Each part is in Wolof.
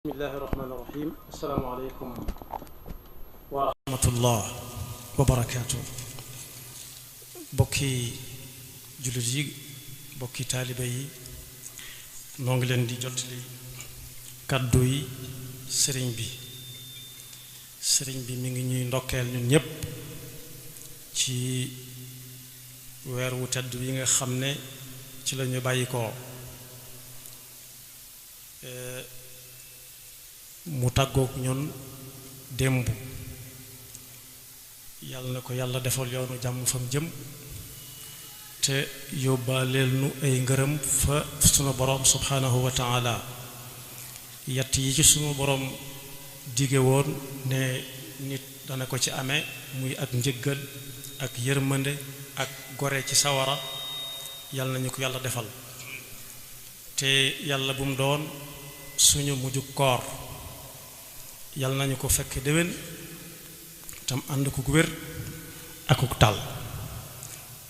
bismillahi rahmaani rahim assalaamu aleykum wa rahmatullah wa barakaatu. bokki jullit yi bokki taalibe yi noo ngi leen di jottali kàddu yi sëriñ bi mi ngi ñuy ndokkeel ñun ñépp ci weer wu tedd yi nga xam ne ci lañu bàyyi ko mu tàggook ñun démb yàlla na ko yàlla defal yoonu jàmm fam jëm te yóbbaaleel nu ay ngërëm fa sunu boroom subhanahu wa taala yatt yi ci sunu boroom dige woon ne nit dana ko ci amee muy ak njëggal ak yërmande ak gore ci sawara yàlla nañu ko yàlla defal te yàlla bu mu doon suñu mujj koor yàlla nañu ko fekk déwén tam ànd ko wér akuk tal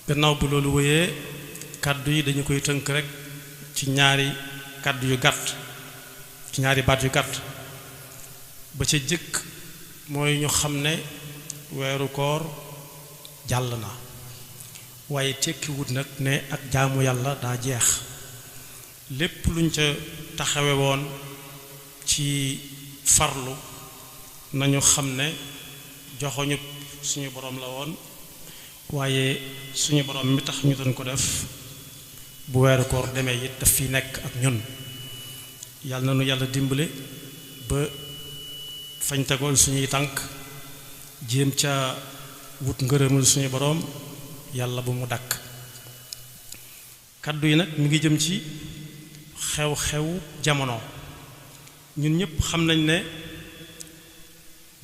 gannaaw bu loolu wéyee kàddu yi dañu koy tënk rek ci ñaari kàddu yu gàtt ci ñaari baat yu gàtt ba ca jëkk mooy ñu xam ne weeru koor jàll na waaye tekkiwut nag ne ak jaamu yàlla daa jeex lépp luñ ca taxawe woon ci farlu nañu xam ne joxoñu suñu boroom la woon waaye suñu boroom mi tax ñu doon ko def bu weeru koor demee it daf fi nekk ak ñun yàlla na nu yàlla dimbale ba fañ tegoon suñuy tànk jéem ca wut ngërëmul suñu boroom yàlla bu mu dakk kàddu yi nag mi ngi jëm ci xew-xew jamono ñun ñépp xam nañ ne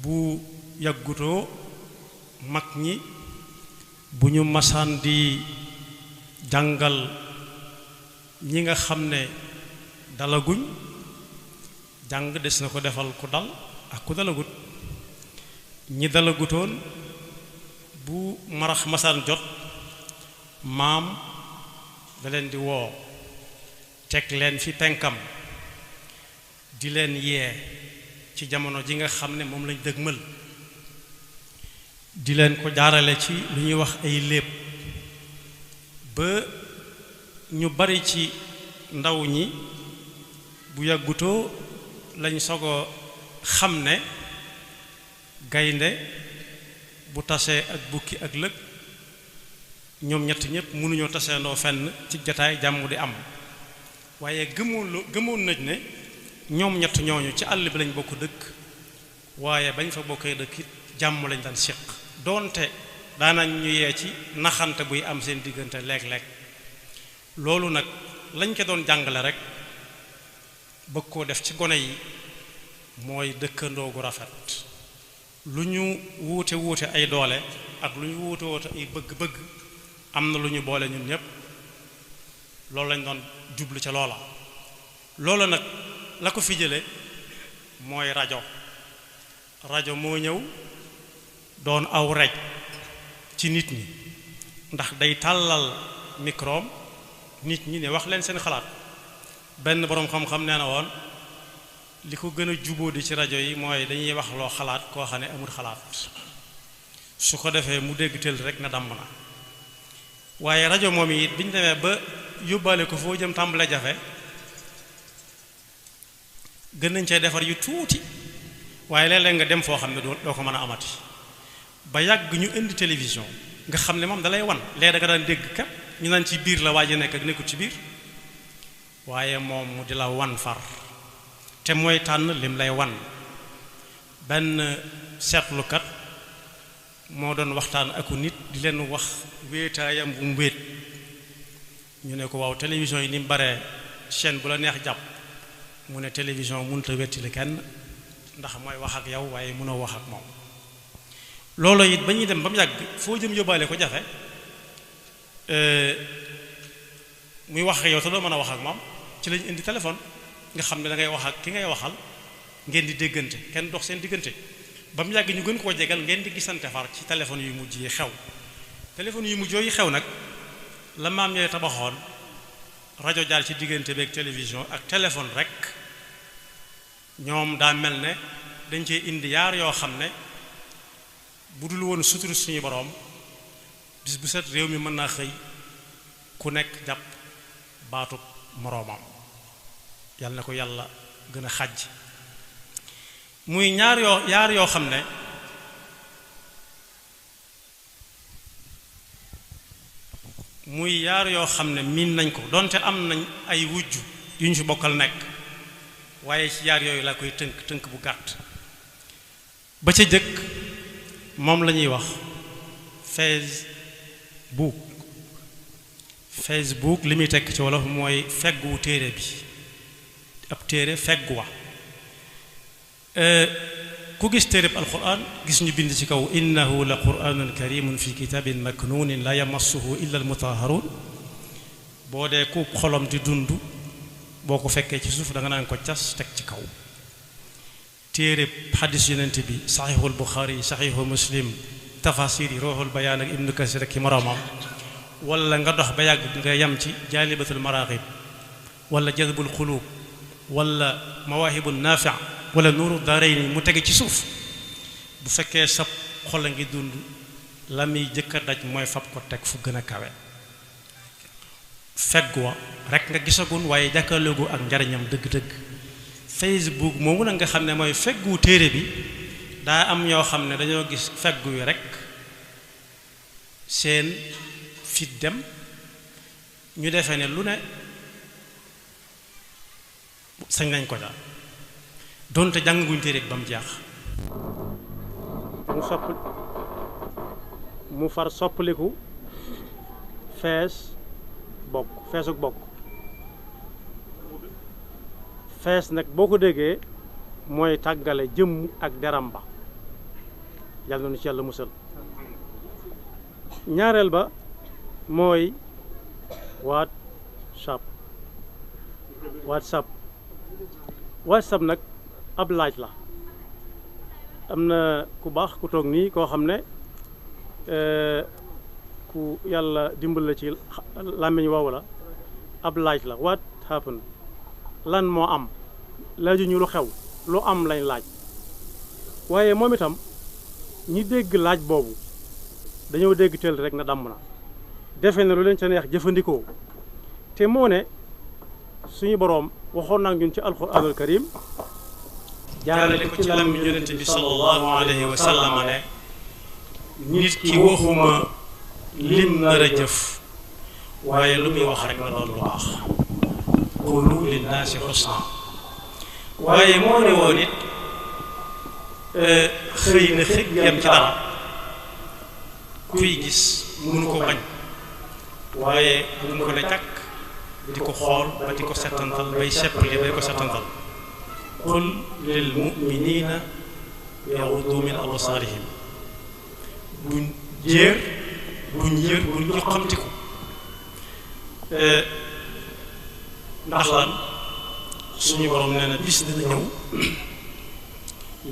bu yàggutoo mag ñi bu ñu masaan di jàngal ñi nga xam ne dalaguñ jàng des na ko defal ku dal ak ku dalagut ñi dalagutoon bu marax masaan jot maam da leen di woo teg leen fi penkam di leen yee ci jamono ji nga xam ne moom lañ dëgmal di leen ko jaarale ci lu ñuy wax ay léeb ba ñu bari ci ndaw ñi bu yàggutoo lañ sogo xam ne gaynde bu tasee ak bukki ak lëg ñoom ñett ñépp mënuñoo taseendoo fenn ci jataay jàmm di am waaye gëmoon nañ ne ñoom ñett ñooñu ci àll bi lañ bokk dëkk waaye bañ fa bokkee dëkk it jàmm lañ daan séq doonte daanañ ñu yee ci naxante buy am seen diggante léeg-léeg loolu nag lañ ko doon jàngale rek bëgg koo def ci gone yi mooy dëkkandoo gu rafet lu ñu wuute wuute ay doole ak lu ñu wuute wuute ay bëgg-bëgg am na lu ñu boole ñun ñépp loolu lañ doon jublu ca loola nag la ko fi jële mooy rajo moo ñëw doon aw rej ci nit ñi ndax day tàllal microom nit ñi ne wax leen seen xalaat benn boroom xam-xam nee na woon li ko gën a jubóodi ci rajo yi mooy dañuy wax loo xalaat koo xam ne amul xalaat su ko defee mu dégg tël rek na damm na waaye rajo moom it bi ñu demee ba yóbbaale ko foo jëm tàmbale jafe gën nañ cee defar yu tuuti waaye léeg-léeg nga dem foo xam ne doo ko mën a amati ba yàgg ñu indi télévision nga xam ne moom dalay wan léeg da nga daan dégg kat ñu naan ci biir la waa ji nekk ak nekkul ci biir waaye moom mu di la wan far te mooy tànn lim lay wan benn seetlukat moo doon waxtaan aku nit di leen wax wéetaayam bu mu wéet ñu ne ko waaw télévision yi ni mu bare chaîne bu la neex jàpp mu ne télévision mënut a wettili kenn ndax mooy wax ak yow waaye mënoo wax ak moom loolu it ba ñuy dem ba mu yàgg foo jëm yóbbaale ko jafe muy wax ak yow te doo mën a wax ak moom ci lañu indi téléphone nga xam ne da ngay wax ak ki ngay waxal ngeen di déggante kenn dox seen diggante ba mu yàgg ñu gën koo jegal ngeen di gisante far ci téléphone yu mujj yi xew téléphone yu mujj yooyu xew nag la maam ñooy tabaxoon rajo jaar ci diggante beeg télévision ak téléphone rek ñoom daa mel ne dañ cee indi yaar yoo xam ne bu dul woon suturu suñu boroom bis bu set réew mi mën naa xëy ku nekk jàpp baatub moroomam yàlla na ko yàlla gën a xàjj muy yaar yoo xam ne miin nañ ko donte am nañ ay wujj yu ñu fi bokkal nekk waaye ci yaar yooyu laa koy tënk bu gàtt ba ca jëkk moom la ñuy wax Facebook li muy tekk ci wolof mooy feggu téere bi ab téere feggu wa ku gis téereb alquran gis ñu bind ci kaw innahu la quranun karimun fi kitabin maknunin la yamassuhu illa almutahharun boo dee ku xolom di dund boo ko fekkee ci suuf da nga naan ko cas teg ci kaw téereb xadis yonent bi saxiixul buxaari saxiixu muslim tafasir yi ruuxul bayaan ak ibnu kasir ak i moroomam wala nga dox ba yàgg nga yam ci jaalibatul maraaxib wala jazbul xuluub wala mawaahibun naafi' wala nuuru daarayni mu tege ci suuf bu fekkee sab xol a ngi dund la muy jëkk a daj mooy fab ko teg fu gën a kawe fegg wa rek nga gisagun waaye jàkkaarloogu ak njariñam dëgg-dëgg Facebook moomu nag nga xam ne mooy feggu téere bi daa am ñoo xam ne dañoo gis feggu wi rek seen fit dem ñu defee ne lu ne sañ nañ ko daal donte jànguñ téere bi ba mu jeex mu far soppaliku feesuk bokk fees nag boo ko déggee mooy tàggale jëmm ak deram ba yàlla na ci yàlla musal ñaareel ba mooy WhatsApp nag ab laaj la am na ku baax ku toog nii koo xam ne ku yàlla dimbal la ci làmmiñ woowu la ab laaj la what happened lan moo am laaju ñu lu xew lu am lañ laaj waaye moom itam ñi dégg laaj boobu dañoo dégg teel rek na damm na defe ne lu leen ca neex jëfandikoo te moo ne suñu boroom waxoon naa ñun ci alquranul karim jaarale ko ci làmmiñ yonent bi sallallahu alayhi wa sallam ne nit ki waxuma lim nar a jëf waaye lu muy wax rek na doon lu baax qulu linnaasi xusna waaye moo ne woon it xëy na xëg yam ci dara kuy gis mënu ko bañ waaye bu mu ko ne càkk di ko xool ba di ko settantal bay seppali bay ko settantal qul lil muminina yaxuddu min absaarihim buñ jéer buñ yër buñ ñu xamtiku ndax lan suñu borom nee na bis dina ñëw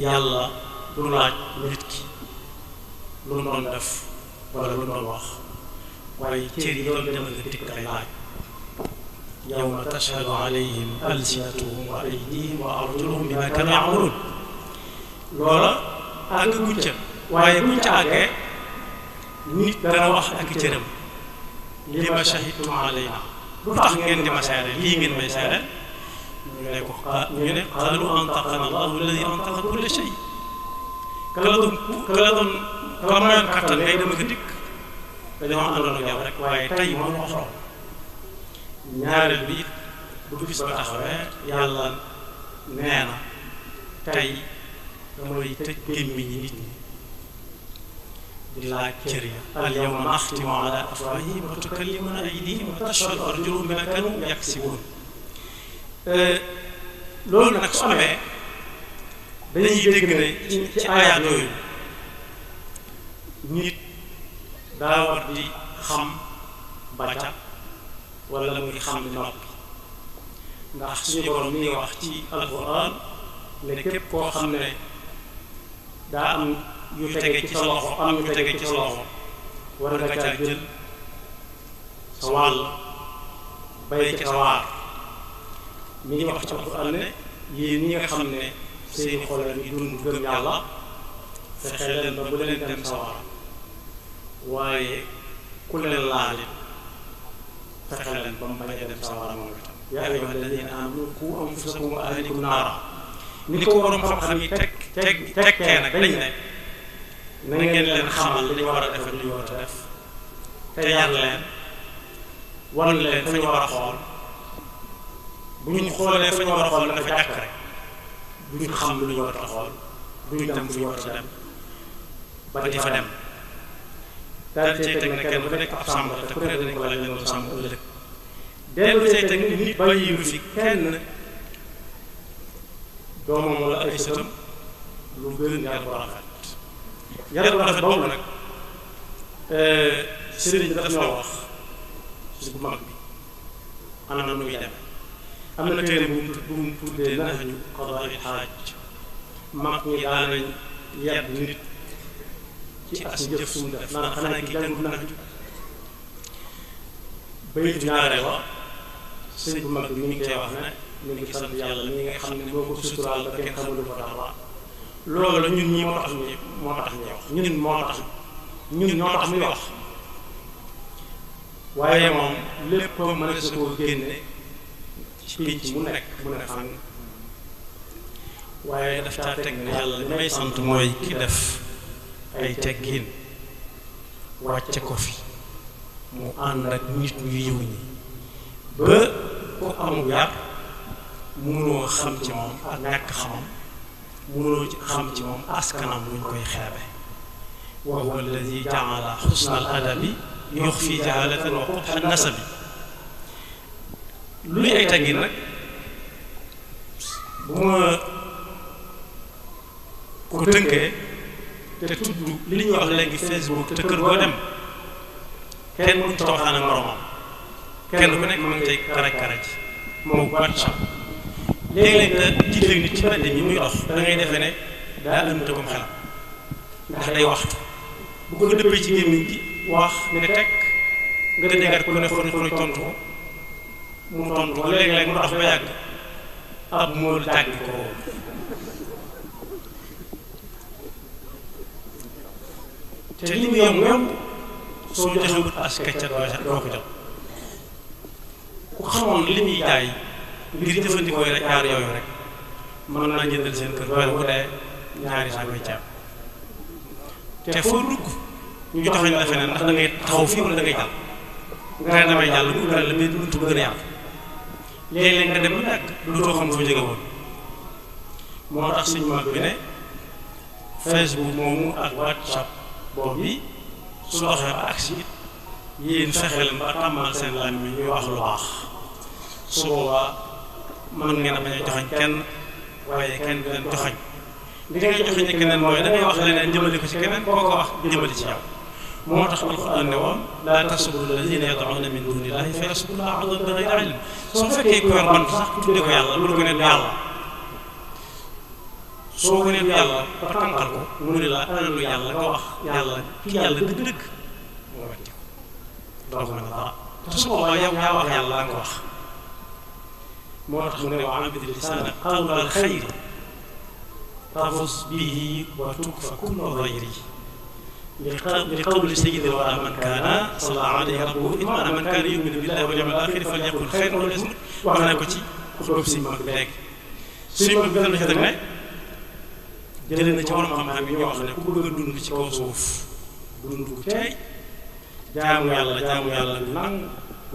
yàlla du laaj nit ki lu mu doon def wala lu mu doon wax waaye cër yi doon demal nga dikk lay laaj yawma tashhadu alayhim alsinatuhum wa aydihim wa arjuluhum bima kanu ya'malun loola àgg guñ ca waaye buñ ca àggee nit dana wax ak cëram lima shahidtum alayna lu tax ngeen di ma seede lii ngeen may seede ñu ne qaalu antaqana allahu alladi antaqa kulla shay ka la mayoon kattan ngay dem ak dikk dañoo àndoon ak yow rek waaye tey moo wax lool ñaareel bi it bu bis ba taxawee yàlla nee na tey damay tëj gémmiñi nit ñi di laaj cër ya al yawma naxtimu ala afwahihim wa tukallimuna aydihim wa tashhadu arjuluhum bima kanu yaksibun loolu nag su amee dañuy dégg ne ci aayaat yooyu nit daa war di xam bàcca wala muy xam di noppi ndax suñu borom mi ngi wax ci alquran ne képp koo xam ne daa am yu tege ci sa loxo am yu tege ci sa loxo war nga caa jël sa wàll bay ca sa waar mi ngi wax ci alquran ne yéen ñi nga xam ne seeni xol a ngi dund gëm yàlla fexe leen ba bu leen dem sawara waaye ku leen laalit fexe leen ba mu bañ a dem sawara moom itam yaa ayyuha alladina amanu qu anfusakum wa ahlikum naara ni ko borom xam-xam yi tekkee nag dañ ne na ngeen leen xamal li ñu war a def ak li ñu war a def te yar leen wan leen fa ñu war a xool bu ñu xoolee fa ñu war a xool dafa jàkk rek duñ xam lu ñu war a xool duñ dem fu ñu war a dem ba di fa dem daal cay teg ne kenn ku nekk ab sàmm la te ku ne dañ ko laaj leen doon sàmm ëllëg dellu cay teg ne nit bàyyiwu fi kenn doomam wala ay sëtam lu gën yar bu rafet yar bu rafet boobu nag sëriñ daf ñoo wax si bu mag bi ana na muy dem am na téere bu mu tuddee Nahju Qadaa'il Haaj mag ñi daanañ yedd nit ci as jëf sumu def naan xanaa ki jàngut Nahju baytu ñaareel wa sëriñ bu mag bi mi ngi koy wax ne mi ngi sant yàlla mi nga xam ne moo ko suturaal ba kenn xamul ko dara loolu ñun ñii moo tax ñuy wax ñun ñoo tax muy wax waaye moom lépp mën na su koo génne ci pénc mu nekk mu ne fànn waaye daf caa teg ne yàlla li may sant mooy ki def ay teggin wàcce ko fi mu ànd ak nit ñu yiw ñi ba ku amul yar mënoo xam ci moom ak ñàkk xamam mënoo xam ci moom askanam luñ koy xeebe wa huwa alladi jaala xusna al adabi yuxfi jahalatan wa qubha nasabi luy ay teggin nag bu ma ko tënkee te tudd li ñuy wax léegi Facebook te kër goo dem kenn mënu ci waxtaan ak moromam kenn ku nekk ma ngi tey karaj-karaj moo WhatsApp léeg-léeg nga jiite nit ci mbedd mi muy dox da ngay defee ne daa ënd tëgum xelam ndax day waxtu bu ko dëppee ci gémmiñ gi wax ne teg nga déggaat ku ne xori tontu ko mu tontu ko léeg-léeg mu dox ba yàgg ab mool tàgg ko te li mu yomb soo joxewut as keccat doo ko jot ku xamoon li muy jaay ngir jëfandikoo rek ñaar yooyu rek mën naa jëndal seen kër weer bu dee ñaari saa koy ceeb te foo dugg ñu joxañ la feneen ndax da ngay taxaw fii wala da ngay jàll nga ne damay jàll bu utal la benn buntu bu gën a yaatu léeg-léeg nga dem ba yàgg dootoo xam foo jóge woon moo tax suñu mag bi ne Facebook moomu ak WhatsApp boobu bi su doxee ba agsi it yéen fexe leen ba tàmmal seen làmmiñ ñuy wax lu baax su boobaa mën ngeen a bañ a joxañ kenn waaye kenn du leen joxañ li ngay joxañ keneen mooy da ngay wax leneen jëmale ko ci keneen koo ko wax jëmale ci yow moo tax alxuraan ne woon laa tasubbu llaziina yad'uuna min duuni llaahi fa yasubbu llaaha adwan bi ghayri ilm soo fekkee ku yor bant sax tudde ko yàlla loolu ko ne du yàlla soo ko ne du yàlla ba tànqal ko mu ne la ana lu yàlla nga wax yàlla ki yàlla dëgg-dëgg moo wetti ko doo ko mën a dara te su boobaa yow yaa wax yàlla la nga wax moo tax mu ne wa abid lisaana qawla al xayri tafus bihi wa tukfa kulla dayri li qawli sayyidi wara man kaana salla alayhi rabbuhu idmaana man kaana yuminu billahi wal yawmil aaxiri falyaqul xayran aw liyasmut wax na ko ci xutba si mag bi léegi suñu mag bi dana ci teg ne jëlee na ci borom xam-xam yi ñu wax ne ku bëgg a dund ci kaw suuf dund gu teey jaamu yàlla gu nangu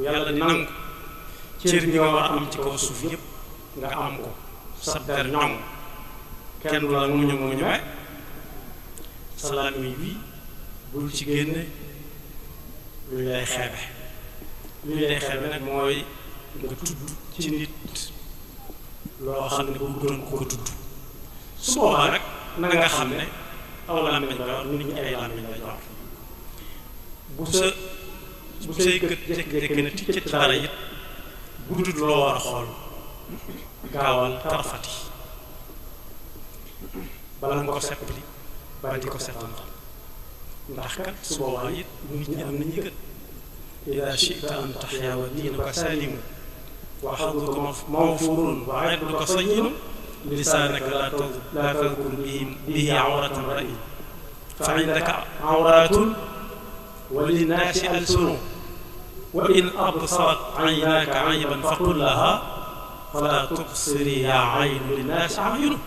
yàlla di nangu cër bi nga war a am ci kaw suuf yëpp nga am ko sa der ñoŋ kenn du la muñu sa làmmiñ bi bul ci génne lu lay xeebe nag mooy nga tudd ci nit loo xam ne bëgg doon ko tudd su boobaa rek na nga xam ne aw làmmiñ la yor nit ñi ay làmmiñ la yor bu say gët jékki-jékki ne ticc ci dara it bu dut loo war a xool gaawal tarfati bala nga ko seppali bala di ko settantal ndax kat su boobaa it nit ñi am nañu gët ida chita an taxya wa diinuka salimu wa xaduka mawfurun wa irduka sayyinu lisaanaka laa tadkur bihi awratan ra'in fa indaka awratun wa linnaasi alsunu wa in absarat aynaaka ayban faqul laha fala tubsiri yaa aynu linnaasi ayunu.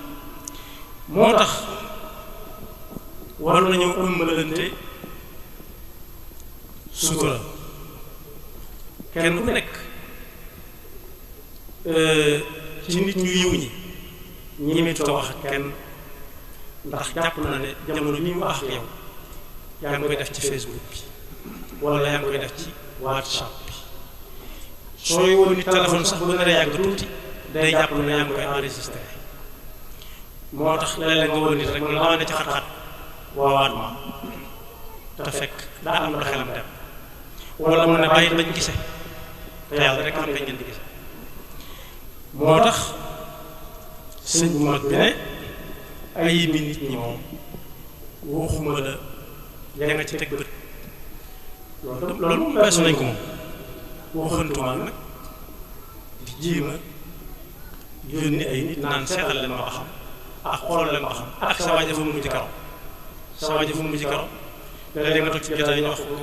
moo tax war nañoo ëmbalante sutura kenn ku nekk ci nit ñu yiw ñi ñemetuta wax ak kenn ndax jàpp na ne jamono bi mu wax ak yow yaa ngi koy def ci Facebook bi wala yaa ngi koy def ci WhatsApp bi sooy woo nit téléphone sax bu naree yàgg tuuti day jàpp ne yaa ngi koy enregistré. moo tax léeg-léeg nga woo nit rek la ne ci xat-xat woowaat ma te fekk daa am lu xelam dem wala mu ne bàyyi bañ gise te yàlla rek am kañ ngeen di gise. moo tax sëñ bu mag bi ne ay bi nit ñi moom waxuma la ya nga ci teg bët loolu moom weesu nañ ko moom waxantumaa nag di jéema yónni ay nit naan seetal leen ma ba xam ak xoolal leen ba xam ak sa waaja fu mu mujj karo sa waaja fu mu mujj karo léeg-léeg nga toog ci jotaay ñu wax ko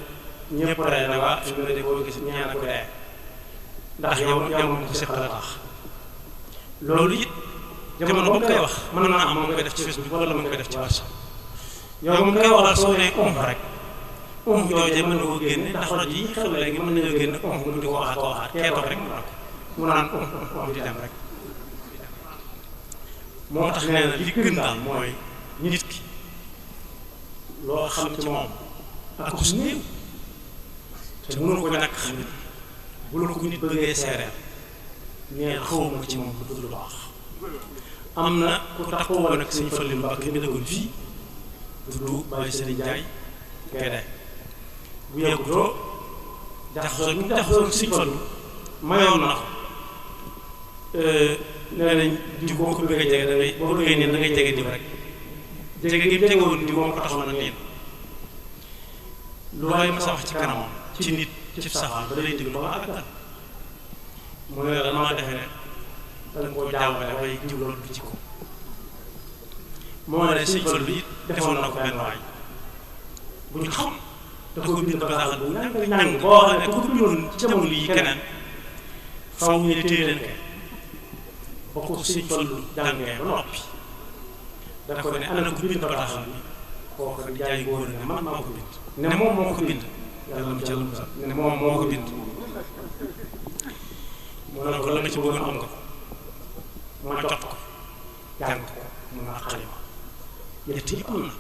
ñëpp ree na waa fi mu ne de koo gis ñaan ko dee ndax yow moom ko seqal a tax. loolu it jamono ba mu koy wax mën naa am moom koy def ci Facebook wala mu koy def ci WhatsApp yow moom koy waxal soo nee rek joojee mën na ko génne ndax rajo yi xew léegi mën nañoo génne mu di ko waxaat kee toog rek mu naan di dem rek. moo tax nee na li gën daal mooy nit ki loo xam ci moom ak ku si néew te mënu ko ñàkk xam nit bu la ko nit bëggee seereel neen xawma ci moom lu dul baax. am na ku taxaw woon ak sëñ Fallilu Mbàkke mi dëkkoon fii tudd Baye Sëriñ Njaay Gédé bu yàggutoo jaxasoo sëñ Fallu mayoon na ko nee nañ diw boo ko bëggee jege da ngay boo bëggee niin da ngay jege diw rek jege gi jege woon diw moom ko taxoon a niin lu waaye ma sa wax ci kanamam ci nit ci safaan da lay déglu ba àggal mu ne la damaa defe ne danga koo jaawale waaye diw loolu du ci ko moo ne sëñ Fallu it defoon na ko benn waay bu ñu xam da ko bind bataaxal bu ñàng boo xam ne ku ko bindoon ci jamono yi keneen faw ñu ne téye leen kay ba ko sëñ Fallu jàngee ba noppi da ko ne ana ko bind bataaxal bi kooku jaay góor ne man maa ko bind ne moom moo ko bind yàlla mu ca lu mu sax ne moom moo ko bind mu ne ko la nga ci bëggoon am nga ko ma jot ko jàng ko mun naa xalima ñett yëpp am na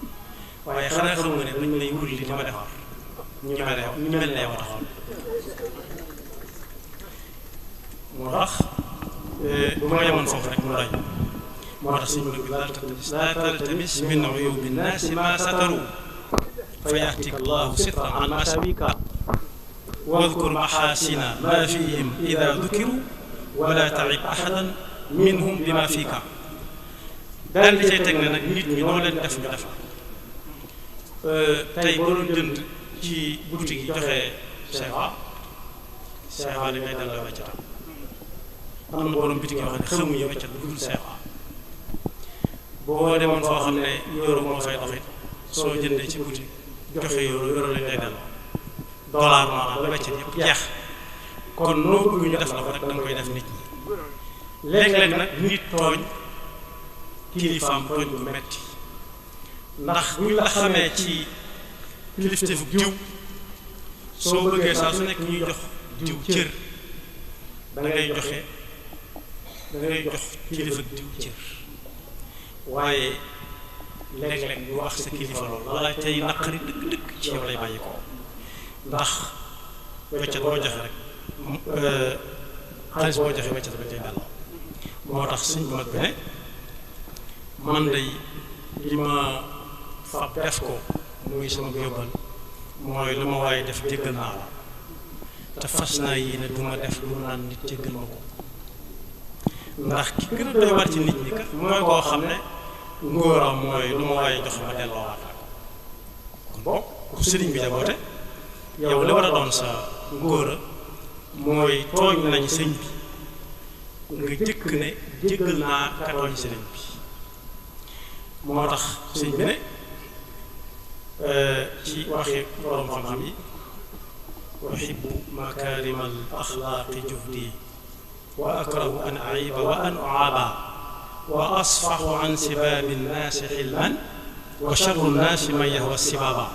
waaye xanaa xam nga ne dañ lay wurli li ma defar ñu mel ne wa taxoon. moo tax bu ma yemoon foofu rek mu doy. moo tax suñu bi laa taltamis min uyubi nnaasi ma sataru fa yahtika allahu sitran an masabika wadkur maxaasina ma fihim ida dukiru wala taib ahadan minhum bima fika. daal di cay teg ne nag nit ñi noo leen def ñu def tey boo doon jënd ci boutique yi joxe CFA li ngay delloo weccatam am na borom bitig yoo xam ne xamuñu weccat bu dul CFA. boo demoon foo xam ne euro moo fay dox it soo jëndee ci boutique joxe euro lañ lay delloo dollar maanaam ba weccat yëpp jeex. kon noo bëgg ñu def la ko rek da nga koy def nit ñi. léeg-léeg nag nit tooñ kilifaam tooñ bu metti ndax buñ la xamee ci kilifteefu diw soo bëggee saa su nekk ñuy jox diw cër da ngay jox kilifa diw cër waaye léeg-léeg ñu wax sa kilifa loolu la tey naqari dëgg-dëgg ci yow lay bàyyi ko ndax weccat boo joxe rek xaalis boo joxe weccat ba tey delloo. moo tax sëñ bu mag bi ne man day li ma fab def ko muy sama yóbbal mooy lu ma waaye def jéggal naa la te fas naa yéene du ma def lu naan nit jéggal ma ko ndax ki gën a doy war ci nit ñi kat mooy koo xam ne ngóoram mooy lu ma waaye jox ma delloowaat la ko. kon boo ku sëriñ bi jaboote yow li war a doon sa ngóora mooy tooñ nañ sëñ bi nga jëkk ne jéggal naa ka tooñ sëriñ bi. moo tax sëñ bi ne ci waxi borom xam-xam yi uhibbu makaarimal axlaaqi juhdi wa akrahu an aiba wa an uaba wa asfaxu an sibaabi nnaasi xilman wa charru nnaasi man yahwa sibaaba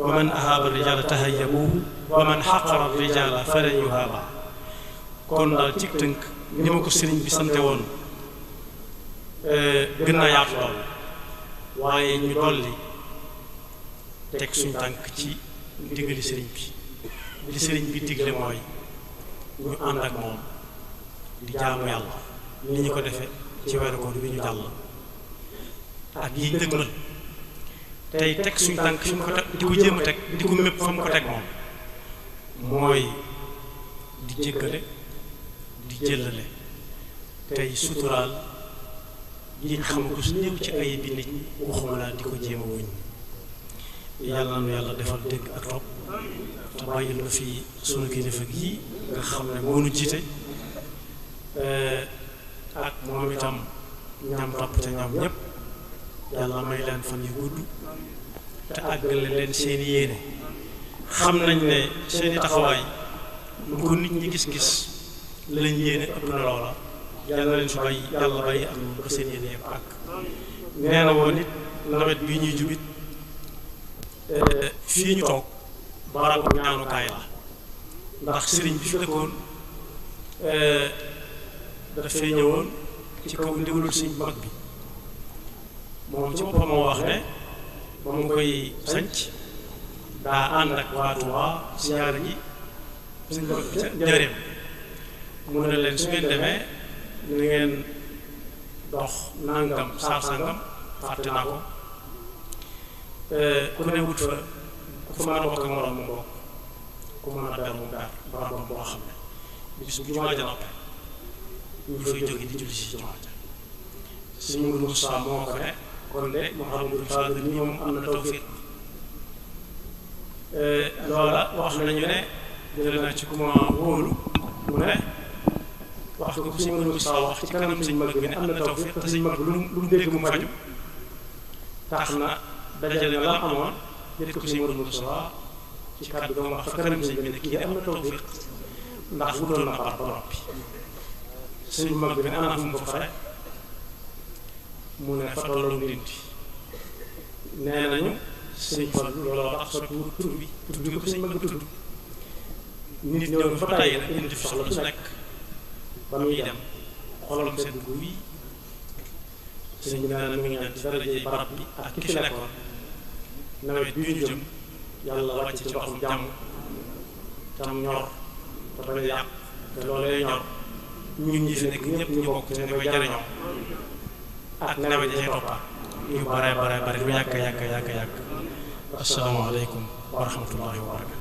wa man ahaaba rijaala tahayyabuhu wa man xaqara rijaala falan yuhaaba. kon daal ci tënk ni ma ko sëriñ bi sante woon gën naa yaatu lool, waaye ñu dolli teg suñ tànk ci ndigali sëriñ bi. li sëriñ bi digle mooy ñu ànd ak moom di jaamu yàlla ni ñu ko defee ci weeru koor bi ñu jàll ak yi dëgmal, tey teg suñ tànk fi mu ko teg di ko jéem a teg di ko mépp fa mu ko teg moom mooy di jéggale di jëllale tey suturaal yiñ xam ko su néew ci ay bi nit ñi waxuma laa di ko jéem a wuñ. yàlla na yàlla defal dégg ak topp te bàyyil na fi sunu kilifa gii nga xam ne moo nu jiite ak moom itam ñam topp te ñoom ñëpp yàlla may leen fan yu gudd te àggale leen seeni yéene. xam nañ ne seeni taxawaay lu ko nit ñi gis-gis lañ yéene ëpp na loola, yàlla leen su bàyyi yàlla bàyyi ak ba seen yéene yëpp ak nee na woon it nawet bii ñuy jubit fii ñu toog barabu ñaanukaay la, ndax sëriñ bi fi dëkkoon dafay ñëwoon ci kaw ndigalul sëriñ mag bi. moom ci boppam moo wax ne ba mu koy sanc daa ànd ak waa Tuubaa siyaara ji sëriñ mag bi ca njëreem. mu ne leen su ngeen demee ni ngeen dox nangam saar sangam fàtte naa ko, ku ne wut fa ku fa mën a bokk ak moroom mu bokk, ku mën a ber mu ber barabam boo xam ne bis bu jumaa ja noppee ñu fay jóge di julli si jumaa ja. Sëñ Mourou Moussa moo ko ne kon de Mouhamadou Fadil nii moom am na tawfiq. loola wax nañu ne jële naa ci ku ma wóolu mu ne wax ko Sëñ Mourou Moussa wax ci kanam sëñ mag bi ne am na tawfiq te sëñ mag bi lu mu dégg mu faju tax na dajale na la amoon jël ko Sëñ Mourou Moussa ci kàddu ga mu wax fa kanam sëñ bi ne kii am na tawfiq ndax wutoon na par ba noppi. sëñ mag bi ne ana fu mu ko fare mu ne fa tolloon ndindi. nee nañu sëñ Fallu looloo tax soppi wut tur bi ko sëñ mag bi tudd. nit ñëw na fa tàyyi nag indi fi soxla su nekk ba muy dem xolam sedd guy. sëñ bi nee na mi ngi ñaan ci darajey barab bi ak ki fi nekkoon nawet bii ñu jëm yàlla wàcc ci ndoxum jàmm tam ñor te bañ a yàq te loolee ñor ñun ñi fi nekk ñëpp ñu bokk te ni koy jariñoo ak nawet yi cay toppaat yu bare bare bare lu yàgg. asalaamaaleykum wa rahmatullahi wa barakatu.